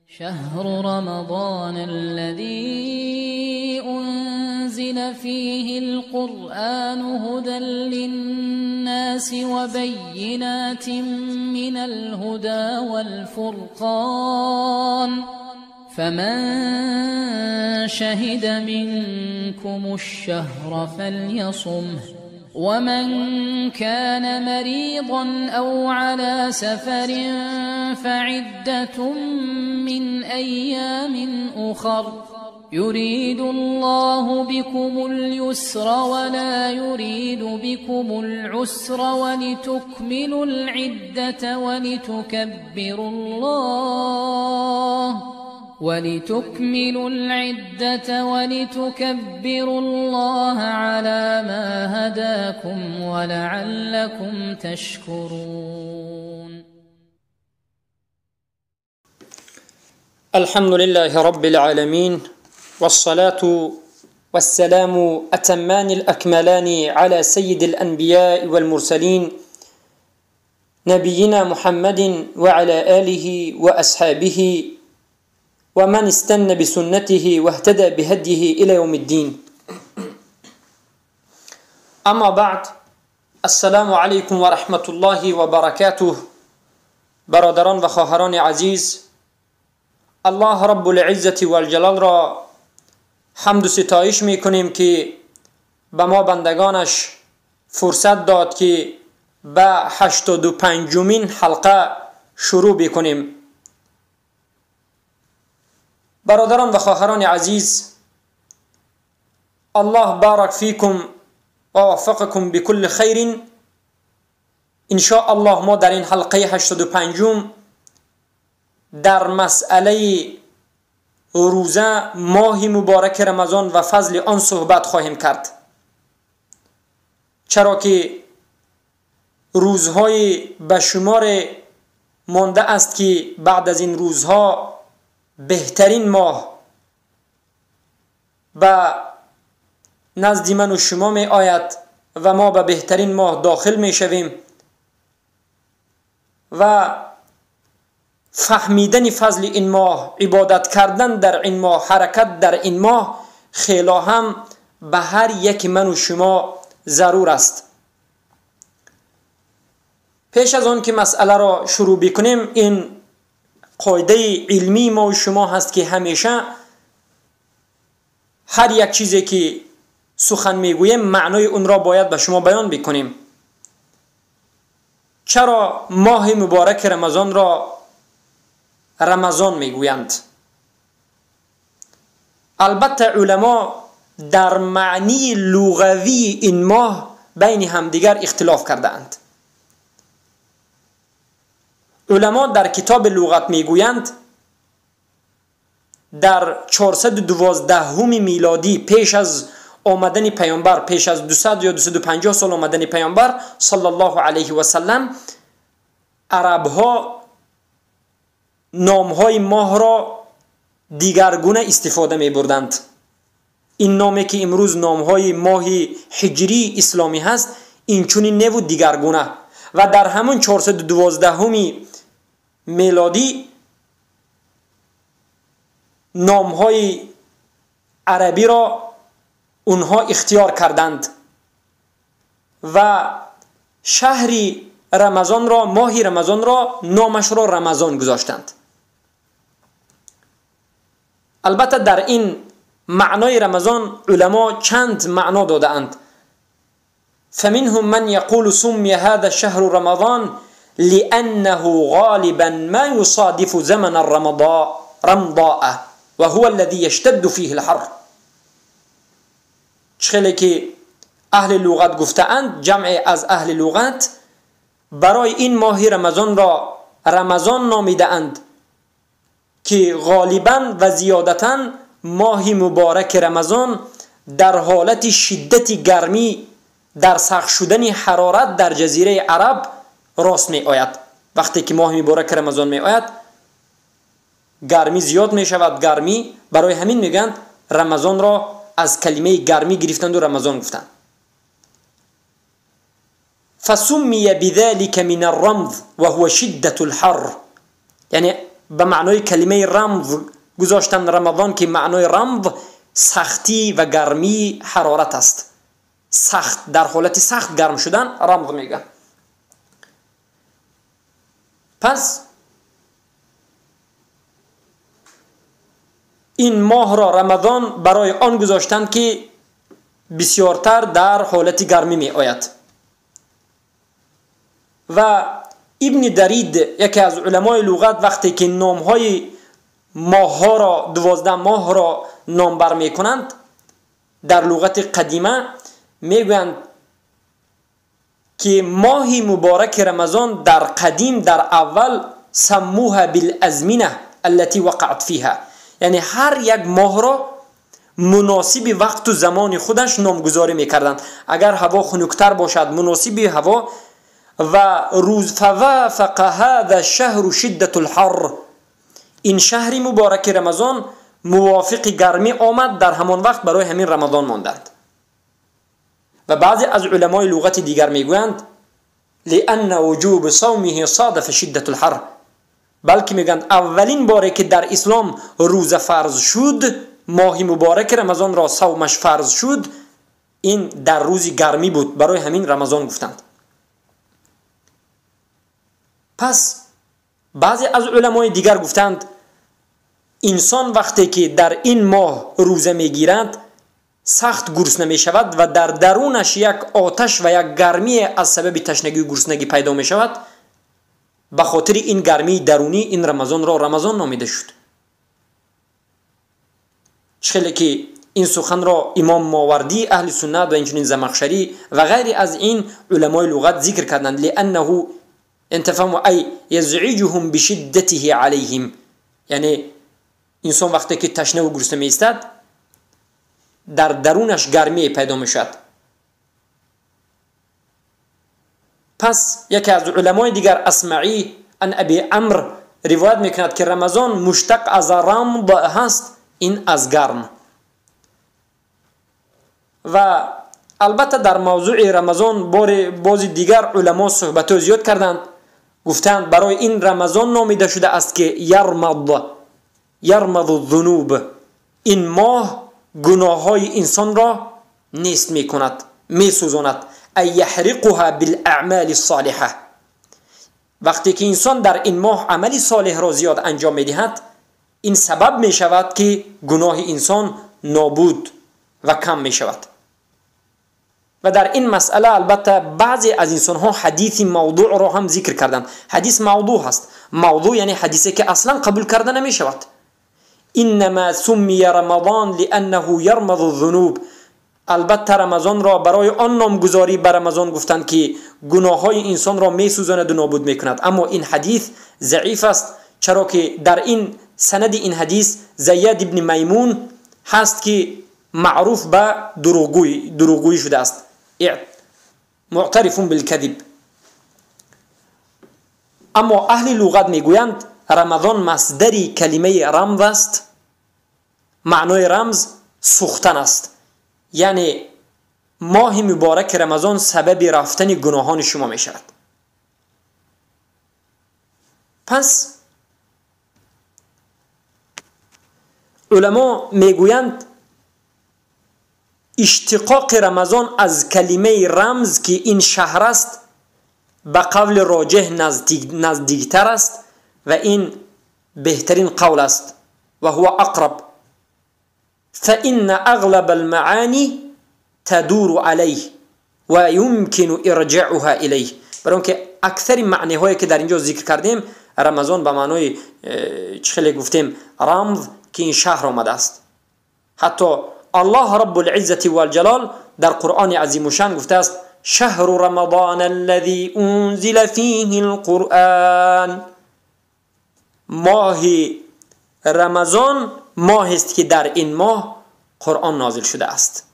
شهر رمضان الذي أنزل فيه القرآن هدى للناس وبينات من الهدى والفرقان فمن شهد منكم الشهر فليصمه ومن كان مريضا أو على سفر فعدة من أيام أخر يريد الله بكم اليسر ولا يريد بكم العسر ولتكملوا العدة ولتكبروا الله على ما هداكم ولعلكم تشكرون. الحمد لله رب العالمين، والصلاة والسلام أتمان الأكملان على سيد الأنبياء والمرسلين نبينا محمد وعلى آله وأصحابه ومن استنى بسنته واهتدى بهديه إلى يوم الدين. أما بعد، السلام عليكم ورحمة الله وبركاته. برادران و خواهران عزیز، الله رب العزة والجلال را حمد و ستایش میکنیم که به ما بندگانش فرصت داد که به 85مین حلقه شروع بکنیم. برادران و خواهران عزیز، الله بارک فیکم و وفقکم بكل خیر. ان شاء الله ما در این حلقه 85 در مسئله روزه ماه مبارک رمضان و فضل آن صحبت خواهیم کرد، چرا که روزهای به شمار مانده است که بعد از این روزها بهترین ماه به نزد من و شما می آید و ما به بهترین ماه داخل می شویم و فهمیدن فضل این ماه، عبادت کردن در این ماه، حرکت در این ماه خیلی هم به هر یک من و شما ضرور است. پیش از آن که مسئله را شروع بکنیم، این قاعده علمی ما و شما هست که همیشه هر یک چیزی که سخن میگوییم معنای اون را باید به شما بیان بکنیم. چرا ماه مبارک رمضان را رمضان میگویند؟ البته علما در معنی لغوی این ماه بین همدیگر اختلاف کرده اند. علما در کتاب لغت میگویند در 412 میلادی، پیش از آمدن پیامبر، پیش از 200 یا 250 سال آمدن پیامبر صلی الله علیه و سلم، عربها نامهای ماه را دیگرگونه استفاده می بردند. این نامی که امروز نامهای ماه هجری اسلامی هست، این چنین نبود، دیگرگونه. و در همون 412 میلادی نامهای عربی را اونها اختیار کردند و شهر رمضان را، ماه رمضان را، نامش را رمضان گذاشتند. البته در این معنای رمضان علما چند معنا داده اند. فمنهم من يقول سمي هذا الشهر رمضان لأنه غالبا ما يصادف زمن الرمضاء وهو الذي يشتد فيه الحر. چخیلی که اهل لغت گفتند، جمع از اهل لغت برای این ماه رمضان را رمضان نامیده اند که غالبا و زیادتا ماه مبارک رمضان در حالت شدت گرمی، در سخت شدن حرارت در جزیره عرب راست می آید. وقتی که ماه مبارک رمضان می آید گرمی زیاد می شود، گرمی، برای همین میگن رمضان را از کلمه گرمی گرفتند و رمضان گفتند. فسمی بذلك من الرمض وهو شدة الحر، یعنی به معنای کلمه رمض گذاشتن رمضان که معنای رمض سختی و گرمی حرارت است. سخت، در حالت سخت گرم شدن رمض میگن. پس این ماه را رمضان برای آن گذاشتند که بسیارتر در حالت گرمی می آید. و ابن درید یکی از علمای لغت وقتی که نامهای ماه ها را، 12 ماه را نامبر می کنند در لغت قدیمه میگویند که ماه مبارک رمضان در قدیم در اول سموها بالازمنه التي وقعت فيها، یعنی هر یک ماه را مناسب وقت و زمان خودش نامگذاری میکردند. اگر هوا خنکتر باشد مناسب هوا و روز، فوافق هذا الشهر شدة الحر، این شهر مبارک رمضان موافق گرمی آمد، در همان وقت برای همین رمضان ماندند. و بعضی از علمای لغت دیگر میگویند لأن وجوب صومه صادف شدة الحر، بلکه میگویند اولین باره که در اسلام روزه فرض شد، ماه مبارک رمضان را صومش فرض شد، این در روز گرمی بود، برای همین رمضان گفتند. پس بعضی از علمای دیگر گفتند انسان وقتی که در این ماه روزه میگیرد سخت گرسنه می شود و در درونش یک آتش و یک گرمی از سبب تشنگی و گرسنگی پیدا می شود، به خاطر این گرمی درونی این رمضان را رمضان نامیده شد. خیلی که این سخن را امام ماوردی اهل سنت و اینچنین زمخشری و غیر از این علمای لغت ذکر کردند، لانه انتفهم ای یزعجهم بشدته علیهم، یعنی انسان وقتی که تشنه و گرسنه می ایستد در درونش گرمی پیدا می شود. پس یکی از علمای دیگر اسمعی ان ابی عمرو روایت میکند که رمضان مشتق از رمض هست، این از گرم. و البته در موضوع رمضان باز دیگر علما صحبت زیاد کردند، گفتند برای این رمضان نامیده شده است که یرمض، یرمض الذنوب، این ماه گناه های انسان را نیست می کند، می سوزاند، ای یحرقها بالاعمال الصالحه. وقتی که انسان در این ماه عمل صالح را زیاد انجام می دهد، این سبب می شود که گناه انسان نابود و کم می شود. و در این مسئله البته بعضی از انسان ها حدیث موضوع را هم ذکر کردند. حدیث موضوع هست، موضوع یعنی حدیثی که اصلا قبول کرده نمی شود. انما سمی رمضان لانه یرمض الذنوب، البته رمضان را برای آن نامگذاری بر رمضان گفتند که گناه های انسان را می سوزاند و نابود می کند. اما این حدیث ضعیف است، چرا که در این سند این حدیث زید ابن میمون هست که معروف به دروغگویی شده است، معترف بالکذب. اما اهل لغت میگویند رمضان مصدری کلمه رمز است، معنای رمز سوختن است، یعنی ماه مبارک رمضان سبب رفتن گناهان شما می شود. پس علما میگویند اشتقاق رمضان از کلمه رمز که این شهر است به قول راجح نزدیکتر است و این بهترین قول است و هو اقرب، فإن اغلب المعانی تدور علیه و يمكن ارجاعها الیه. برای اینکه اکثر معنی هایی که در اینجا ذکر کردیم رمضان به معنای چه گفتیم رمز که این شهر آمده است. حتی الله رب العزة والجلال در قرآن عظیم الشان گفته است شهر رمضان الذي انزل فيه القرآن، ماه رمضان ماه است که در این ماه قرآن نازل شده است.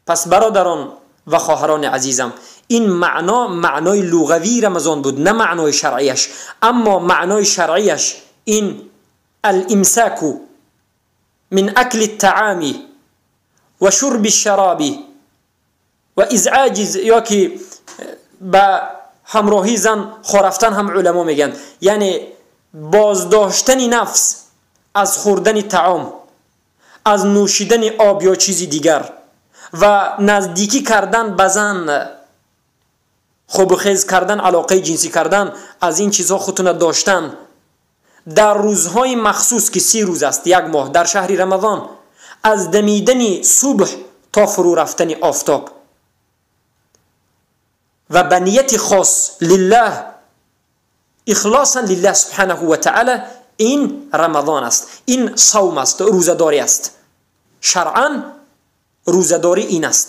پس برادران و خواهران عزیزم، این معنا معنای لغوی رمضان بود، نه معنای شرعیش. اما معنای شرعیش این الامساک من اکل الطعام و شرب الشراب و ازعاج، یا که به همراهی زن خورفتن هم علما میگن، یعنی боздоштани нафс аз хӯрдани таом, аз нӯшидани об ё чизи дигар ва наздикӣ кардан ба зан, хобу хез кардан, алоқаи ҷинсӣ кардан, аз ин чизҳо худтона доштан дар рӯзҳои махсус ки 30 рӯз аст, як моҳ дар шаҳри Рамазон, аз дамидани субҳ то фурӯ рафтани офтоб ва ба нияти хос лиллаҳ, ихлосан лиллаҳ субҳанаҳу ва таъала, ин Рамазон аст, ин савм аст, рӯзадорӣ аст. Шаръан рӯзадорӣ ин аст,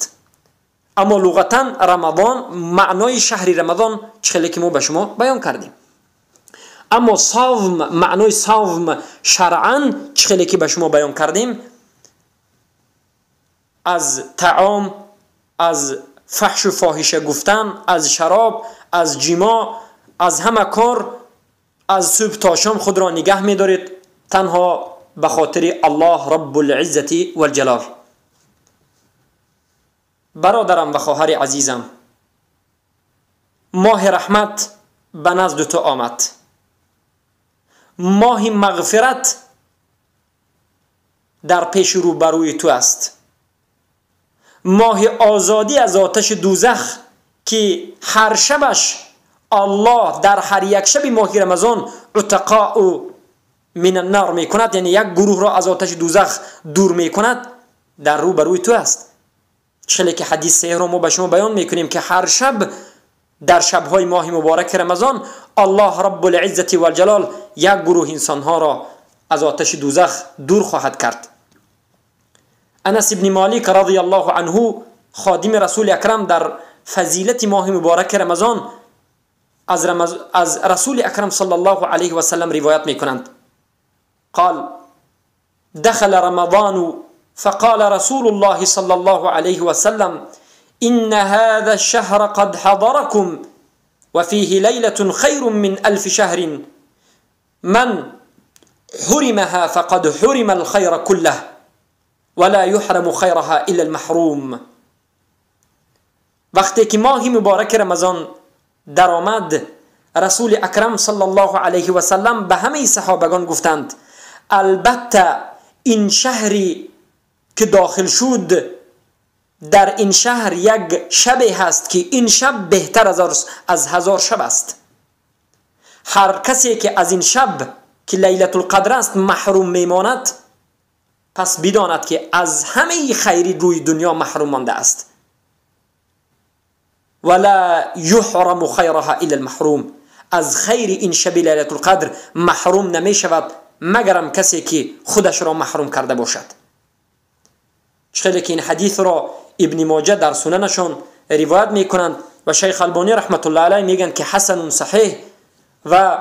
аммо луғатан Рамазон маънои шаҳри Рамазон чӣ хеле ки мо ба шумо баён кардем. Аммо савм, маънои савм шаръан чӣ хеле ки ба шумо баён кардем, аз таом, аз фаҳшу фоҳиша гуфтан, аз шароб, аз ҷимоъ, аз ҳама кор аз субҳ то шом худро нигаҳ медоред танҳо ба хотири Аллоҳ Раббулиззати валҷалол. Бародарам ва хоҳари азизам, моҳи раҳмат ба назди ту омад, моҳи мағфират дар пеши рӯбарӯи ту аст, моҳи озодӣ аз оташи дӯзах ки ҳар шабаш Аллоҳ дар ҳар як шаби моҳи Рамазон утақоу мин аннор мекунад, яъне як гурӯҳро аз оташи дӯзах дур мекунад, дар рӯбарӯи ту аст. Чӣ ки ҳадис саҳеҳро мо ба шумо баён мекунем ки ҳар шаб дар шабҳои моҳи мубораки Рамазон Аллоҳ Раббулиззати валҷалол як гурӯҳ инсонҳоро аз оташи дӯзах дур хоҳад кард. Анас ибни Молик радияллоҳу анҳу, ходими Расули Акрам, дар фазилати моҳи мубораки Рамазон аз Расули Акрам саллаллоҳу алайҳи васаллам ривоят мекунанд. قال دخل رمضان فقال رسول الله صلى الله عليه وسلم إن هذا الشهر قد حضركم وفيه ليلة خير من 1000 شهر من حرمها فقد حرم الخير كله ولا يحرم خيرها إلا المحروم. وقتی که ماه مبارک رمضان درآمد، رسول اکرم صلی الله علیه و سلم به همه صحابگان گفتند البته این شهری که داخل شد، در این شهر یک شب هست که این شب بهتر از 1000 شب است. هر کسی که از این شب که لیلة القدر است محروم میماند، پس بداند که از همه خیری روی دنیا محروم مانده است. ولا یحرم خیرها الا المحروم. از خیر این شب لیلة القدر محروم نمی شود مگرم کسی که خودش را محروم کرده باشد. چخیلی که این حدیث را ابن ماجه در سننشان روایت میکنند و شیخ البانی رحمت الله علیه میگن که حسن صحیح و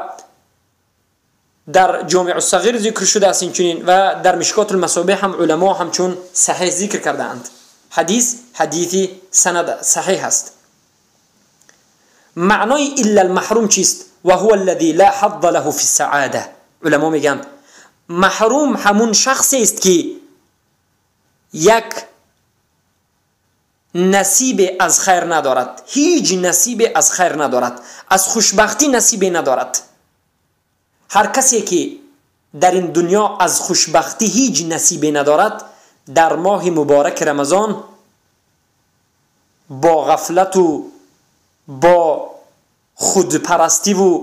در جامع الصغیر ذکر شده است اینچنین و در مشکات المصابیح هم علما همچون صحیح ذکر کرده اند. حدیث حدیثی سند صحیح است. معنای الا المحروم چیست؟ و هو الذي لا حظ له في السعاده. علما میگن محروم همون شخصی است که یک نصیب از خیر ندارد، هیچ نصیب از خیر ندارد، از خوشبختی نصیبی ندارد. هر کسی که در این دنیا از خوشبختی هیچ نصیبی ندارد، در ماه مبارک رمضان با غفلت و با خودپرستی و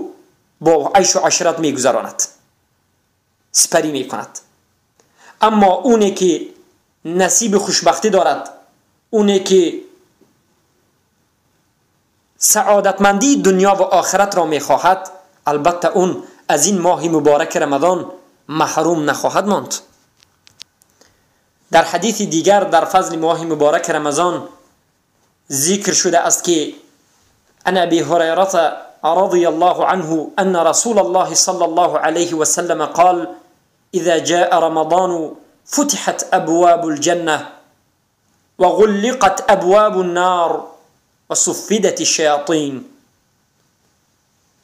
با عیش و عشرت میگذراند، سپری میکند. اما اونی که نصیب خوشبختی دارد، اونی که سعادتمندی دنیا و آخرت را میخواهد، البته اون از این ماه مبارک رمضان محروم نخواهد ماند. در حدیث دیگر در فضل ماه مبارک رمضان ذکر شده است که عن ابی هریره رضی الله عنه ان رسول الله صلى الله عليه وسلم قال اذا جاء رمضان فتحت ابواب الجنه وغلقت ابواب النار وصفدت الشیاطین.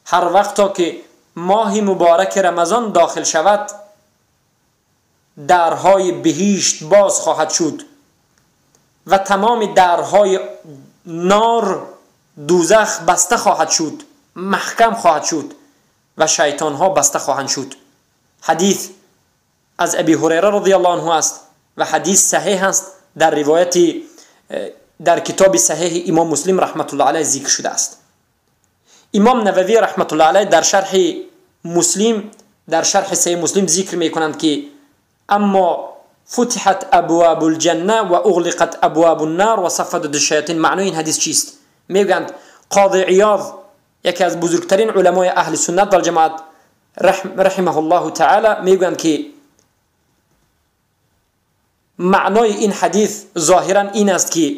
هر وقتا که ماه مبارک رمضان داخل شود، درهای بهشت باز خواهد شد و تمام درهای نار دوزخ بسته خواهد شد، محکم خواهد شد و شیطان ها بسته خواهند شد. حدیث از ابی هریره رضی الله عنه است و حدیث صحیح است، در روایت در کتاب صحیح امام مسلم رحمت الله علیه ذکر شده است. امام نووی رحمت الله علیه در شرح مسلم، در شرح صحیح مسلم ذکر میکنند که اما فتحت ابواب الجنه و اغلقت ابواب النار و صفدت الشیاطین. معنای این حدیث چیست؟ میگویند قاضی عیاض، یکی از بزرگترین علمای اهل سنت و جماعت رحمه الله تعالی، میگویند که معنای این حدیث ظاهرا این است که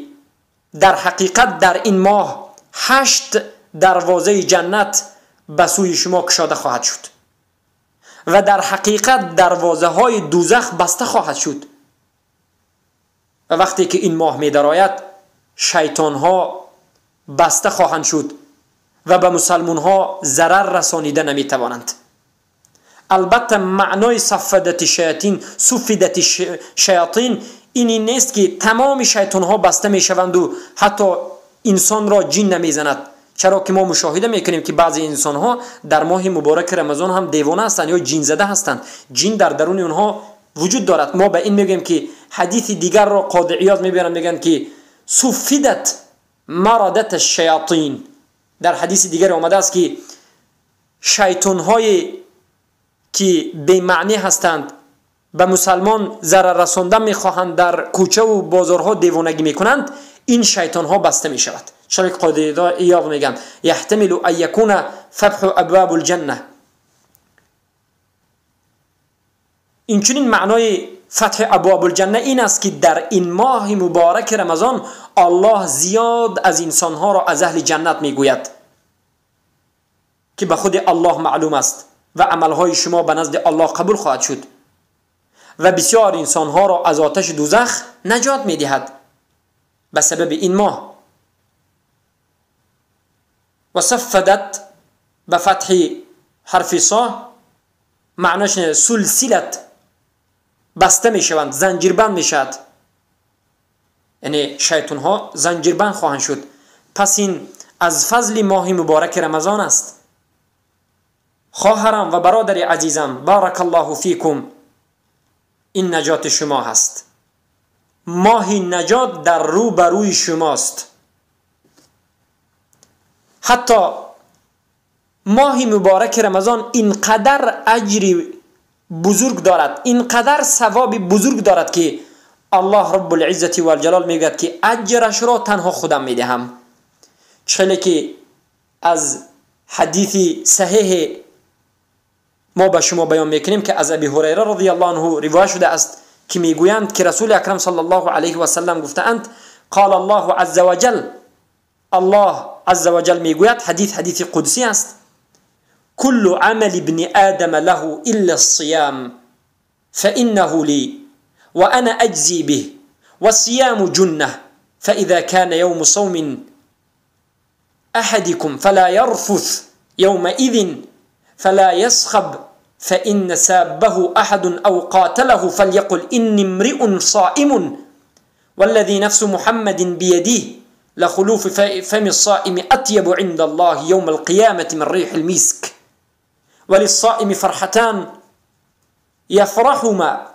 در حقیقت در این ماه 8 دروازه جنت به سوی شما کشاده خواهد شد و در حقیقت دروازه های دوزخ بسته خواهد شد. و وقتی که این ماه می درآید شیطان ها بسته خواهند شد و به مسلمان ها ضرر رسانیده نمی توانند. البته معنای صفدت شیاطین، صفدت شیاطین این نیست که تمام شیطان ها بسته می شوند و حتی انسان را جن نمی زند. چرا که ما مشاهده میکنیم که بعضی انسان ها در ماه مبارک رمضان هم دیوانه هستند یا جن زده هستند، جن در درون اونها وجود دارد. ما به این میگیم که حدیث دیگر را قاضی عیاض میبینن، میگن که صفدت مردت الشیاطین. در حدیث دیگر آمده است که شیطان های که بی معنی هستند، به مسلمان ضرر رساندن میخواهند، در کوچه و بازارها دیوانگی میکنند، این شیطان ها بسته میشود. چرا که قاضی عیاض میگن یحتمل ان یکون فتح ابواب الجنه. این چنین معنای فتح ابواب الجنه این است که در این ماه مبارک رمضان الله زیاد از انسانها را از اهل جنت میگوید که به خود الله معلوم است و عملهای شما به نزد الله قبول خواهد شد و بسیار انسانها را از آتش دوزخ نجات میدهد به سبب این ماه. و صفدت به فتح حرف صا معناش سلسلت بسته میشوند، زنجیربند میشد، یعنی شیطان ها زنجیربند خواهند شد. پس این از فضل ماه مبارک رمضان است. خواهرم و برادر عزیزم، بارک الله فیکم، این نجات شما هست. ماه نجات در رو بروی شماست. حتی ماه مبارک رمضان اینقدر اجری بزرگ دارد، اینقدر ثواب بزرگ دارد که الله رب العزت و الجلال میگوید که اجرش را تنها خودم میدهم. چه که از حدیث صحیح ما به شما بیان میکنیم که از ابی هریره رضی الله عنه روایت شده است که میگویند که رسول اکرم صلی الله علیه و سلم گفتند قال الله عز وجل، الله عز وجل میگوید، حدیث حدیث قدسی است، كل عمل ابن آدم له إلا الصيام فإنه لي وأنا أجزي به والصيام جنة فإذا كان يوم صوم أحدكم فلا يرفث يومئذ فلا يصخب فإن سابه أحد أو قاتله فليقل إني امرئ صائم والذي نفس محمد بيده لخلوف فم الصائم أطيب عند الله يوم القيامة من ريح المسك وللصائم فرحتان يفرحهما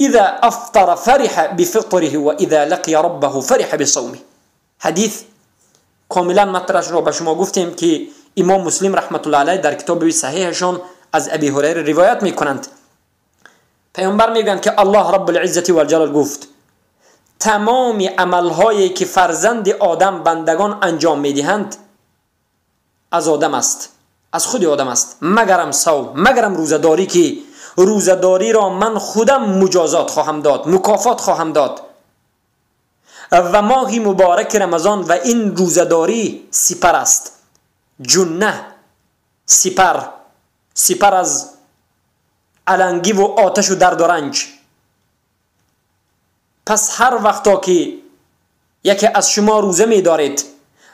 إذا أفطر فرح بفطره وإذا لقي ربه فرح بصومه. حدیث کاملا مطرح را به شما گفتیم که امام مسلم رحمت الله علیه در کتاب صحیحشان از ابی هریره روایت میکنند. پیامبر میگویند که الله رب العزت و الجلال گفت تمام عملهایی که فرزند آدم بندگان انجام میدهند از آدم است، از خود آدم است، مگرم صوم، مگرم روزه‌داری که روزه‌داری را من خودم مجازات خواهم داد، مکافات خواهم داد. و ماه مبارک رمضان و این روزه‌داری سپر است، جنه، سپر، سپر از علنگی و آتش و درد و رنج. پس هر وقتا که یکی از شما روزه می دارید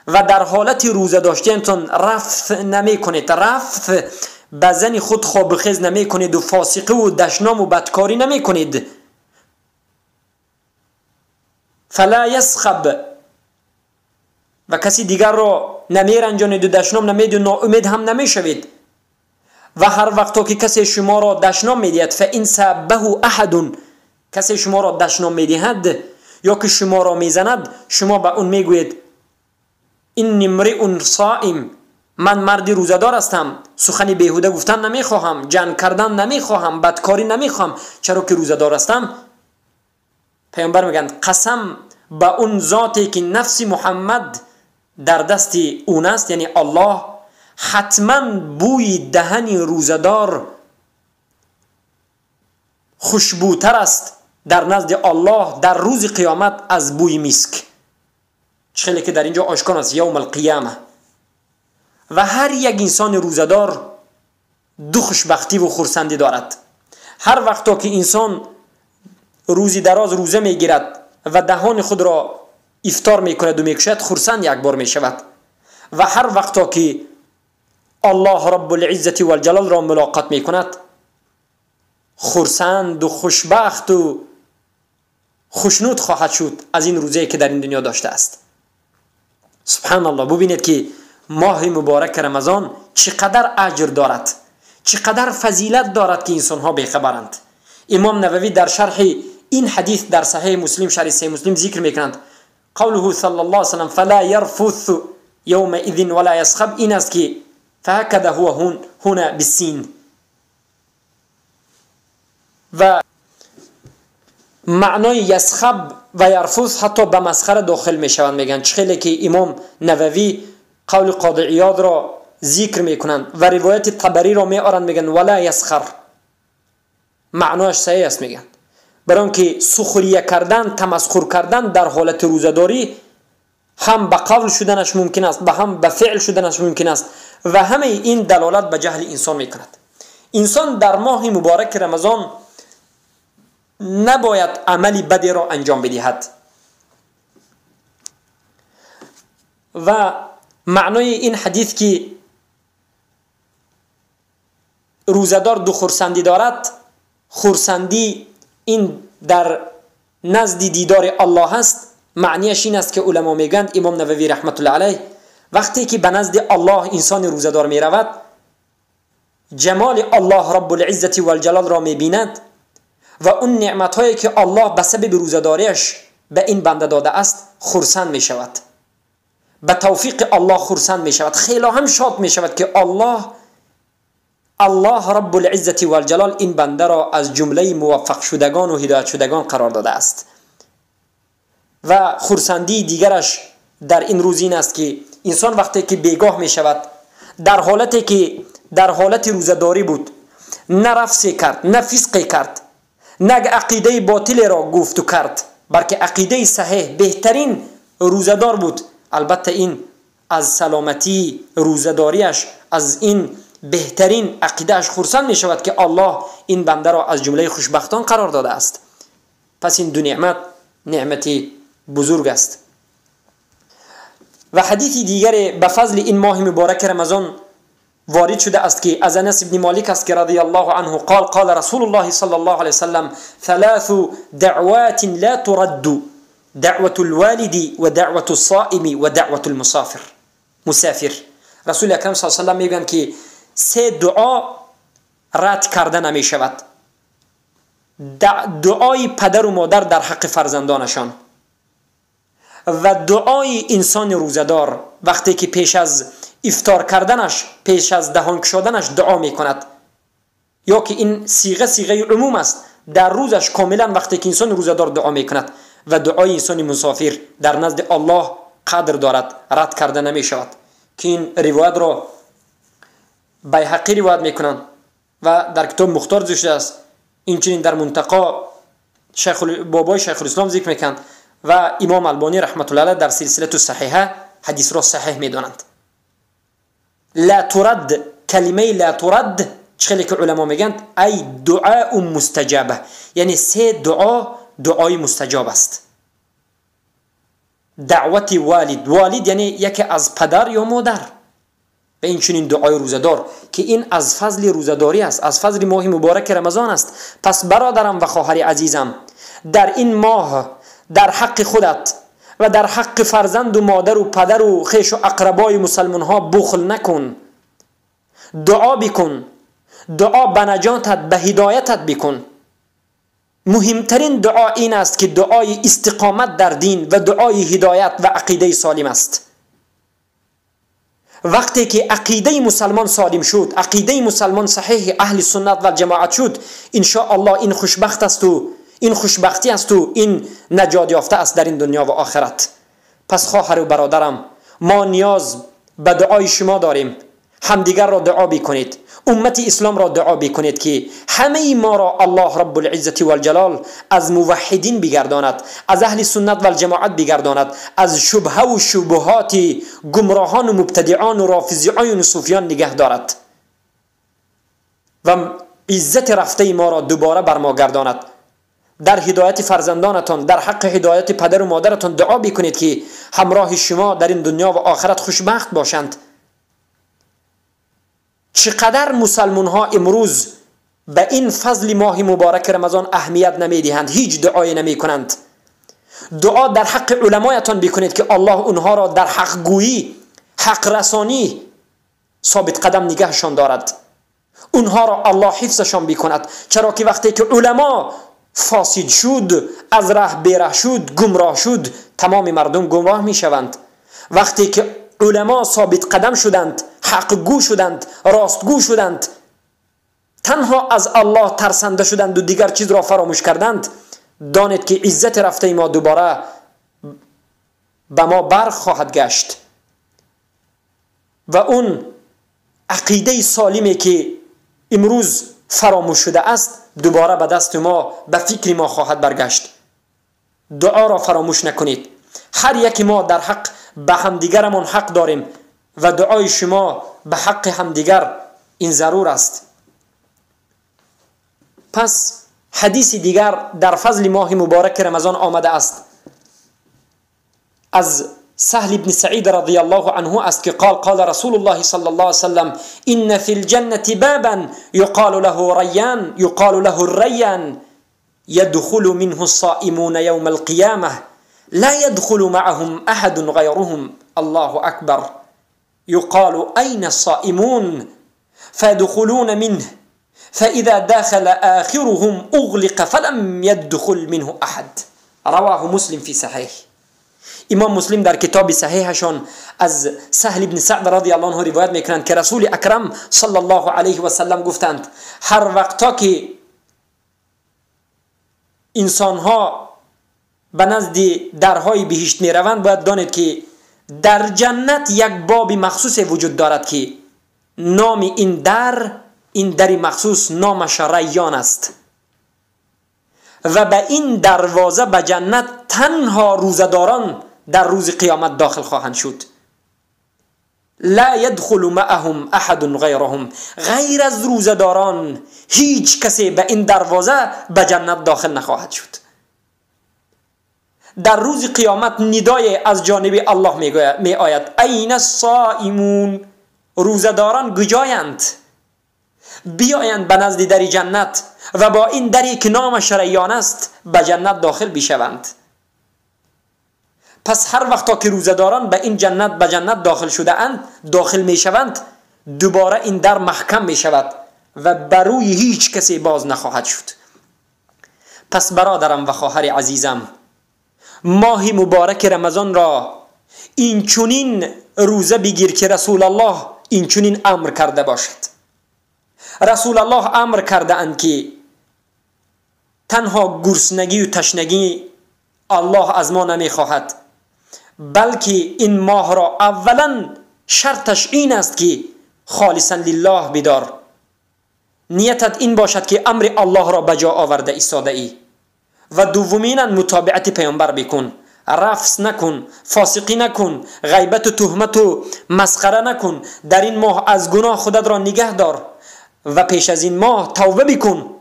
و در حالت روزه داشتنتون رفث نمی کنید، رفث به زن خود خواب خیز نمی کنید و فاسقه و دشنام و بدکاری نمی کنید، فلا یسخب، و کسی دیگر را نمیرنجانید و دشنام نمیدید و ناامید هم نمیشوید. و هر وقتا که کسی شما را دشنام میدهد، فان سبه احد، کسی شما را دشنام میدهد یا که شما را میزند، شما به اون میگویید انی امرئ صائم، من مردی روزه‌دار هستم، سخن بیهوده گفتن نمیخواهم، جنگ کردن نمیخواهم، بدکاری نمیخواهم، چرا که روزه‌دار هستم. پیامبر میگن قسم به اون ذاتی که نفس محمد در دست اون است، یعنی الله، حتما بوی دهن روزه‌دار خوشبوتر است در نزد الله در روز قیامت از بوی مسک. چه که در اینجا آشکار است، یوم القیامه. و هر یک انسان روزه‌دار دو خوشبختی و خرسندی دارد. هر وقتا که انسان روزی دراز روزه میگیرد و دهان خود را افطار میکند و میکشد، خرسند یک بار میشود. و هر وقتا که الله رب العزة والجلال را ملاقات میکند، خرسند و خوشبخت و خوشنود خواهد شد از این روزه که در این دنیا داشته است. سبحان الله. ببینید که ماه مبارک رمضان چقدر اجر دارد، چقدر فضیلت دارد که انسان ها بیخبرند. امام نووی در شرح این حدیث در صحیح مسلم، شرح صحیح مسلم ذکر میکنند قوله صلی الله علیه وسلم فلا يرفث يومئذ ولا يصخب، این است که فهكذا هو هنا بالسین. و معنای یسخب و یرفث حتی به مسخره داخل میشوند. میگن چخیلی که امام نووی قول قاضی عیاض را ذکر میکنند و روایت طبری را میآرند، میگن ولا یسخر، معنایش صحیح است. میگن برای اینکه سخریه کردن، تمسخر کردن در حالت روزه‌داری هم به قول شدنش ممکن است، به هم به فعل شدنش ممکن است و همه این دلالت به جهل انسان میکند. انسان در ماه مبارک رمضان نباید عمل بدی را انجام بدهد. و معنای این حدیث که روزه‌دار دو خرسندی دارد، خرسندی این در نزد دیدار الله است، معنیش این است که علما میگند، امام نووی رحمت الله علیه، وقتی که به نزد الله انسان روزه‌دار میرود، جمال الله رب العزة والجلال را میبیند و اون نعمت هایی که الله به سبب روزه‌داریش به این بنده داده است خرسند میشود، به توفیق الله خرسند میشود، خیلی هم شاد میشود که الله رب العزة والجلال این بنده را از جمله موفق شدگان و هدایت شدگان قرار داده است. و خرسندی دیگرش در این روز این است که انسان وقتی که بیگاه می شود، در حالتی که در حالت روزه‌داری بود، نه رفسی کرد، نه فسقی کرد، نه عقیده باطل را گفت و کرد، بلکه عقیده صحیح بهترین روزه‌دار بود. البته این از سلامتی روزه‌داریش، از این بهترین عقیدهش خرسند می شود که الله این بنده را از جمله خوشبختان قرار داده است. پس این دو نعمت نعمتی بزرگ است. و حدیث دیگر به فضل این ماه مبارک رمضان وارد شده است که از انس بن مالک است که رضی الله عنه قال قال رسول الله صلی الله علیه وسلم ثلاث دعوات لا ترد، دعوة الوالد و دعوة الصائم و دعوة المسافر. مسافر. رسول اکرم صلی الله علیه وسلم میگن که سه دعا رد کرده نمی شود: دعای پدر و مادر در حق فرزندانشان، و دعای انسان روزه‌دار وقتی که پیش از افطار کردنش، پیش از دهان کشادنش دعا میکند، یا که این صیغه عموم است، در روزش کاملا وقتی که انسان روزه‌دار دعا میکند. و دعای انسان مسافر در نزد الله قدر دارد، رد کرده نمی شود، که این روایت را بیهقی روایت میکنند و در کتاب مختار ذکر شده است. اینچنین در منتقا بابای شیخ الاسلام ذکر میکنند و امام البانی رحمت الله علیه در سلسله صحیحه حدیث را صحیح میدانند. لا ترد، کلمه لا ترد چخیلی که علما میگند ای دعاء مستجابه، یعنی سه دعا دعای مستجاب است. دعوت والد، والد یعنی یکی از پدر یا مادر، و این چنین دعای روزه‌دار که این از فضل روزه‌داری است، از فضل ماه مبارک رمضان است. پس برادرم و خواهر عزیزم، در این ماه در حق خودت و در حق فرزند و مادر و پدر و خویش و اقربای مسلمان ها بخل نکن. دعا بکن، دعا به نجاتت، به هدایتت بکن. مهمترین دعا این است که دعای استقامت در دین و دعای هدایت و عقیده سالم است. وقتی که عقیده مسلمان سالم شد، عقیده مسلمان صحیح اهل سنت و جماعت شد، ان شاء الله این خوشبخت است و این خوشبختی است و این نجات یافته است در این دنیا و آخرت. پس خواهر و برادرم، ما نیاز به دعای شما داریم. همدیگر را دعا بکنید، امت اسلام را دعا بکنید که همه ما را الله رب العزت والجلال از موحدین بگرداند، از اهل سنت و الجماعت بگرداند، از شبهه و شبهات گمراهان و مبتدعان و رافضیان و صوفیان نگه دارد و عزت رفته ما را دوباره بر ما گرداند. در هدایت فرزندانتان، در حق هدایت پدر و مادرتان دعا بکنید که همراه شما در این دنیا و آخرت خوشبخت باشند. چقدر مسلمان ها امروز به این فضل ماه مبارک رمضان اهمیت نمیدهند، هیچ دعای نمی کنند. دعا در حق علمایتان بکنید که الله اونها را در حق گویی، حق رسانی ثابت قدم نگهشان دارد، اونها را الله حفظشان بکند. چرا که وقتی که علما فاسد شد، از ره بیره شد، گمراه شد، تمام مردم گمراه می شوند. وقتی که علما ثابت قدم شدند، حق گو شدند، راستگو شدند، تنها از الله ترسنده شدند و دیگر چیز را فراموش کردند، دانید که عزت رفته ما دوباره به ما بر خواهد گشت و اون عقیده سالمی که امروز فراموش شده است دوباره به دست ما، به فکر ما خواهد برگشت. دعا را فراموش نکنید. هر یک ما در حق به همدیگرمان حق داریم و دعای شما به حق همدیگر این ضرور است. پس حدیث دیگر در فضل ماه مبارک رمضان آمده است، از سهل بن سعید رضی الله عنه است که قال قال رسول الله صلی الله علیه وسلم ان فی الجنة بابا یقال له ریان یقال له الریان يدخل منه الصائمون يوم القيامة لا يدخل معهم أحد غيرهم. الله أكبر. يقال أين الصائمون فيدخلون منه فإذا دخل آخرهم أغلق فلم يدخل منه أحد. رواه مسلم في صحيح. امام مسلم در کتاب صحیحشان از سهل بن سعد رضی الله عنه روایت میکنند که رسول اکرم صلی الله علیه و سلم گفتند هر وقتا که انسانها به نزد درهای بهشت میروند باید دانید که در جنت یک باب مخصوص وجود دارد که نام این در، این در مخصوص نامش ریان است و به این دروازه به جنت تنها روزه‌داران در روز قیامت داخل خواهند شد. لا يدخل معهم احد غیرهم، غیر از روزه‌داران هیچ کسی به این دروازه به جنت داخل نخواهد شد. در روز قیامت ندای از جانب الله می آید این الصائمون، روزه‌داران کجایند؟ بیایند به نزد در جنت و با این دری که نامش ریان است به جنت داخل بشوند. پس هر وقتا که روزه‌داران به این جنت به جنت داخل شده اند، داخل می شوند، دوباره این در محکم می شود و بروی هیچ کسی باز نخواهد شد. پس برادرم و خواهر عزیزم، ماه مبارک رمضان را این چنین روزه بگیر که رسول الله این چنین امر کرده باشد. رسول الله امر کرده اند که تنها گرسنگی و تشنگی الله از ما نمی خواهد، بلکه این ماه را اولا شرطش این است که خالصا لله بدار، نیتت این باشد که امر الله را بجا آورده ایستاده ای، و دومینا متابعت پیامبر بکن، رفس نکن، فاسقی نکن، غیبت و تهمت و مسخره نکن. در این ماه از گناه خودت را نگه دار و پیش از این ماه توبه بکن،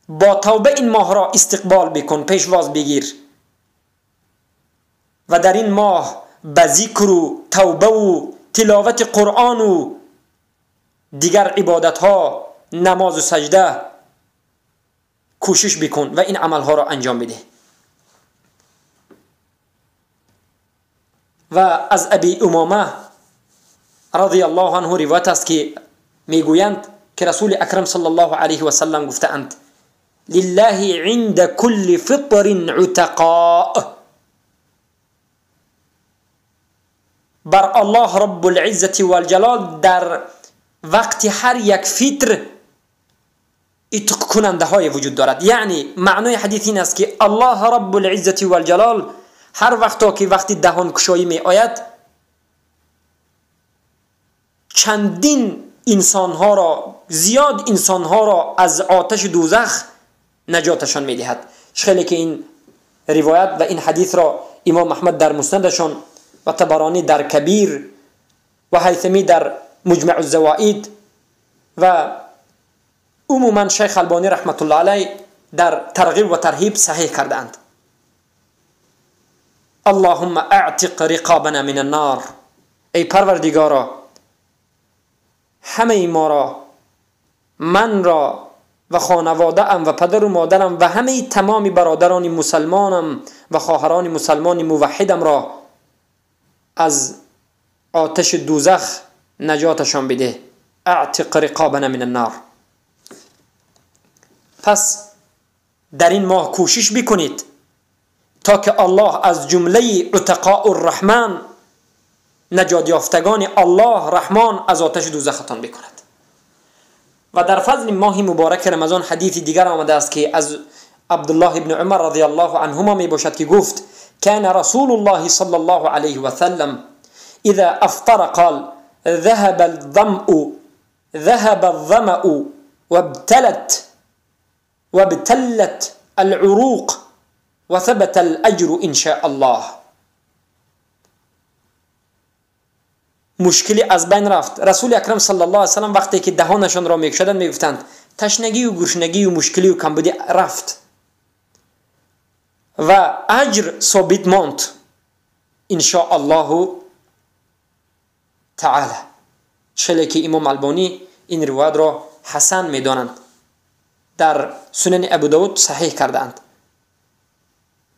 با توبه این ماه را استقبال بکن، پیشواز بگیر و در این ماه به ذکر و توبه و تلاوت قرآن و دیگر عبادت ها، نماز و سجده کوشش بکن و این عمل ها را انجام بده. و از ابی امامه رضی الله عنه روایت است که میگویند که رسول اکرم صلی الله علیه و سلم گفتند لله عند كل فطر عتقاء. بر الله رب العزة والجلال در وقت هر یک فطر اتق کننده های وجود دارد. یعنی معنای حدیث این است که الله رب العزة والجلال هر وقتا که وقتی دهان کشایی می آید چندین انسانها را، زیاد انسانها را از آتش دوزخ نجاتشان می دهد. خیلی که این روایت و این حدیث را امام احمد در مسندشان و طبرانی در کبیر و هیثمی در مجمع الزوائد و عموما شیخ البانی رحمت الله علیه در ترغیب و ترهیب صحیح کردند. اللهم اعتق رقابنا من النار. ای پروردگارا همه ما را، من را و خانواده ام و پدر و مادرم و همه تمام برادران مسلمانم و خواهران مسلمان موحدم را از آتش دوزخ نجاتشان بده. اعتق رقابنا من النار. پس در این ماه کوشش بکنید تا که الله از جمله عتقاء الرحمن، نجات یافتگان الله رحمان، از آتش دوزختان بکند. و در فضل ماه مبارک رمضان حدیث دیگر آمده است که از عبدالله ابن عمر رضی الله عنهما می باشد که گفت كان رسول الله صلى الله عليه وسلم إذا أفطر قال ذهب الظمأ وابتلت العروق وثبت الأجر إن شاء الله. مشکلی از بین رفت. رسول اکرم صلی الله علیه و سلم وقتی که دهانشان را میکشدند میگفتند تشنگی و گرسنگی و مشکلی و کمبودی رفت و اجر ثابت ماند ان شاء الله تعالی. چلی که امام البانی این روایت را حسن میدانند، در سنن ابو داود صحیح کردند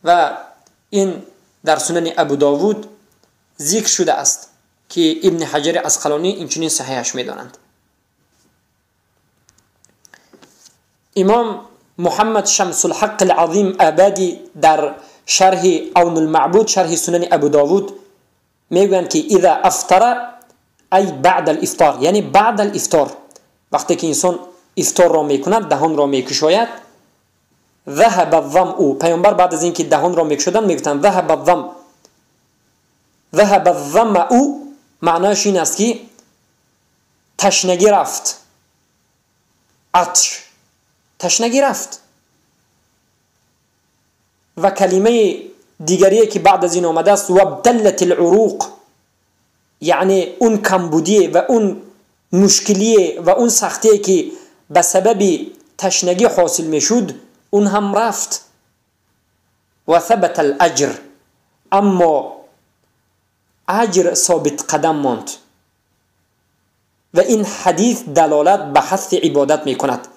و این در سنن ابو داود ذکر شده است که ابن حجر عسقلانی اینچنین صحیحش میدانند. امام محمد شمس الحق العظیم آبادی در شرح عون المعبود، شرح سنن ابو داود، میگویند که اذا افطر ای بعد الافطار، یعنی بعد الافطار، وقتی که انسان افطار را میکند، دهان را میکشاید، ذهب الظمأ، پیامبر بعد از اینکه دهان را میکشدند میگفتند ذهب الظمأ. ذهب الظمأ معناش این است که تشنگی رفت، عطش، تشنگی رفت. و کلمه دیگری که بعد از این آمده است وابتلت العروق، یعنی اون کمبودی و اون مشکلی و اون سختی که به سبب تشنگی حاصل میشد اون هم رفت. و ثبت الاجر، اما اجر ثابت قدم ماند. و این حدیث دلالت به حث عبادت میکند.